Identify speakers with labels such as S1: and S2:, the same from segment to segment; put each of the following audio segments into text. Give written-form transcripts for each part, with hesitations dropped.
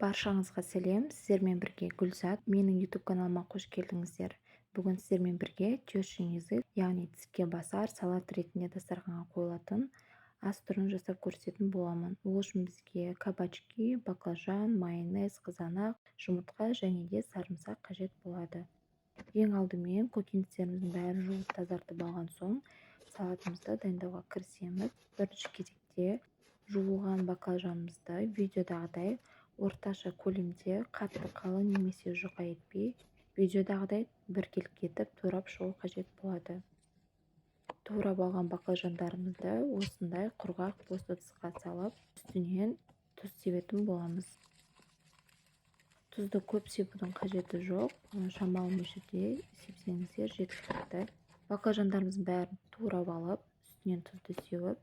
S1: Баршаңызға сәлем, сіздермен бірге Гүлзат. Менің YouTube каналыма қош келдіңіздер. Бүгін сіздермен бірге тещин язык, яғни тіске басар салат ретінде дастарханға қойылатын ас түрін жасап көрсететін боламын. Ол үшін бізге кабачки, баклажан, майонез, қызанақ, жұмыртқа және де сарымсақ қажет болады. Ең алдымен көкөністеріміздің бәрін жуып тазартып алған соң салатымызды дайындауға кірісеміз. Бірінші кезекте жуылған баклажанымызды видеодағыдай орташа көлемде, қатты қалың немесе жұқа етпей, видеодағыдай біркелкі етіп турап шығу қажет болады. Турап алған баклажандарымызды осындай құрғақ бос ыдысқа салып, үстінен тұз себетін боламыз. Тұзды көп себудің қажеті жоқ, шамалы мөлшерде сепсеңіздер жеткілікті. Баклажандарымыздың бәрін турап алып, үстінен тұзды сеуіп,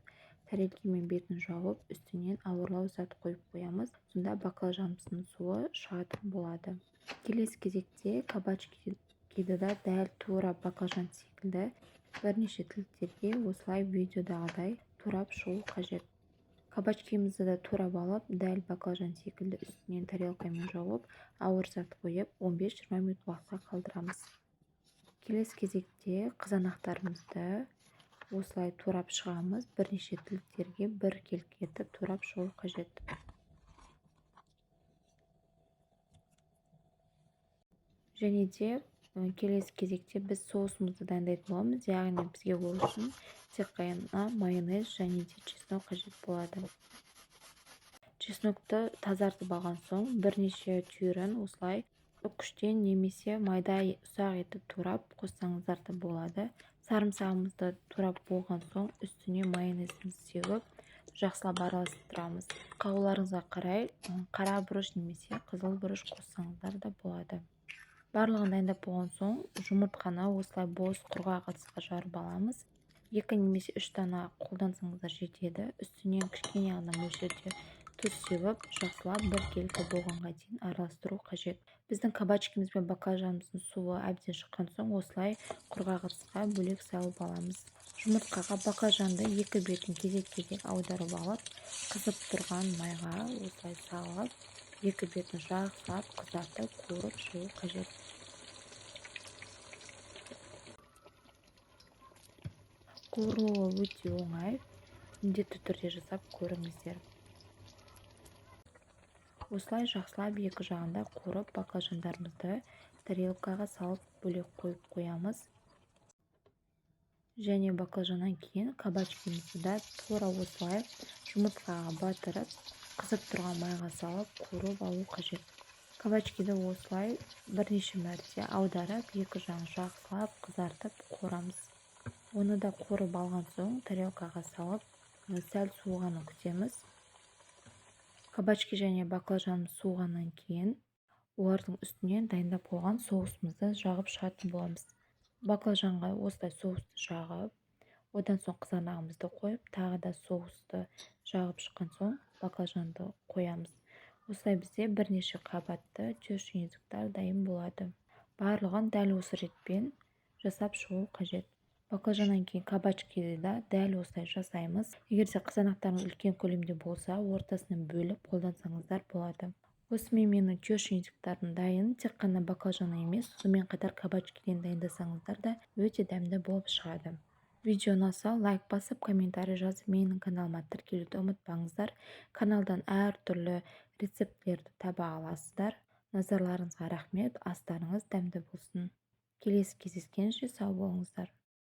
S1: тәрелкемен бетін жауып, үстінен ауырлау зат қойып қоямыз. Сонда баклажанымыздың суы шығатын болады. Келесі кезекте кабачкиді да дәл тура баклажан секілді бірнеше тіліктерге осылай видеодағыдай турап шығу қажет. Кабачкимізді да турап алып, дәл баклажан секілді үстінен тарелкамен жауып, ауыр зат қойып, 15-20 минут уақытқа қалдырамыз. Келесі кезекте қызанақтарымызды осылай турап шығамыз. Бірнеше тіліктерге біркелкі етіп турап шығу қажет. Және де келесі кезекте біз соусымызды дайындайтын боламыз. Яғни бізге ол үшін тек қана майонез және де чеснок қажет болады. Чеснокты тазартып алған соң бірнеше түйірін осылай үкіштен немесе майда ұсақ етіп турап қоссаңыздар да болады. Сарымсағымызды турап болған соң үстіне майонезімізді сеуіп, жақсылап араластырамыз. Қалауларыңызға қарай қара бұрыш немесе қызыл бұрыш қоссаңыздар да болады. Барлығын дайындап болған соң жұмыртқаны осылай бос құрғақ ыдысқа жарып аламыз. 2 немесе 3 дана қолдансаңыздар жетеді. Үстінен кішкене ғана мөлшерде тұз сеуіп, жақсылап біркелкі болғанға дейін араластыру қажет. Біздің кабачкиміз бен баклажанымыздың суы әбден шыққан соң осылай құрғақ ыдысқа бөлек салып аламыз. Жұмыртқаға баклажанды екі бетін кезек-кезек аударып алып, қызып тұрған майға осылай салып, екі бетін жақсылап қызартып қуырып шығу қажет. Қуырылуы өте оңай, міндетті түрде жасап көріңіздер. Осылай жақсылап екі жағында қуырып, баклажандарымызды тарелкаға салып бөлек қойып қоямыз. Және баклажаннан кейін кабачкимізді да тура осылай жұмыртқаға батырып, қызып тұрған майға салып қуырып алу қажет. Кабачкиді осылай бірнеше мәрте аударып, екі жағын жақсылап қызартып қуырамыз. Оны да қуырып алған соң тарелкаға салып, сәл суығанын күтеміз. Кабачки және баклажанымыз суығаннан кейін олардың үстінен дайындап қойған соусымызды жағып шығатын боламыз. Баклажанға осылай соусты жағып, одан соң қызанағымызды қойып, тағы да соусты жағып шыққан соң баклажанды қоямыз. Осылай бізде бірнеше қабатты тещин языктар дайын болады. Барлығын дәл осы ретпен жасап шығу қажет. Баклажаннан кейін кабачкиді да дәл осылай жасаймыз. Егер де қызанақтарыңыз үлкен көлемде болса, ортасынан бөліп қолдансаңыздар болады. Осымен менің тещин языктарым дайын. Тек қана баклажан емес, сонымен қатар кабачкиден дайындасаңыздар да өте дәмді болып шығады. Видео ұнаса лайк басып, комментарий жазып, менің каналыма тіркелуді ұмытпаңыздар. Каналдан әртүрлі рецептілерді таба аласыздар. Назарларыңызға рахмет, астарыңыз дәмді болсын. Келесі кездескенше сау болыңыздар.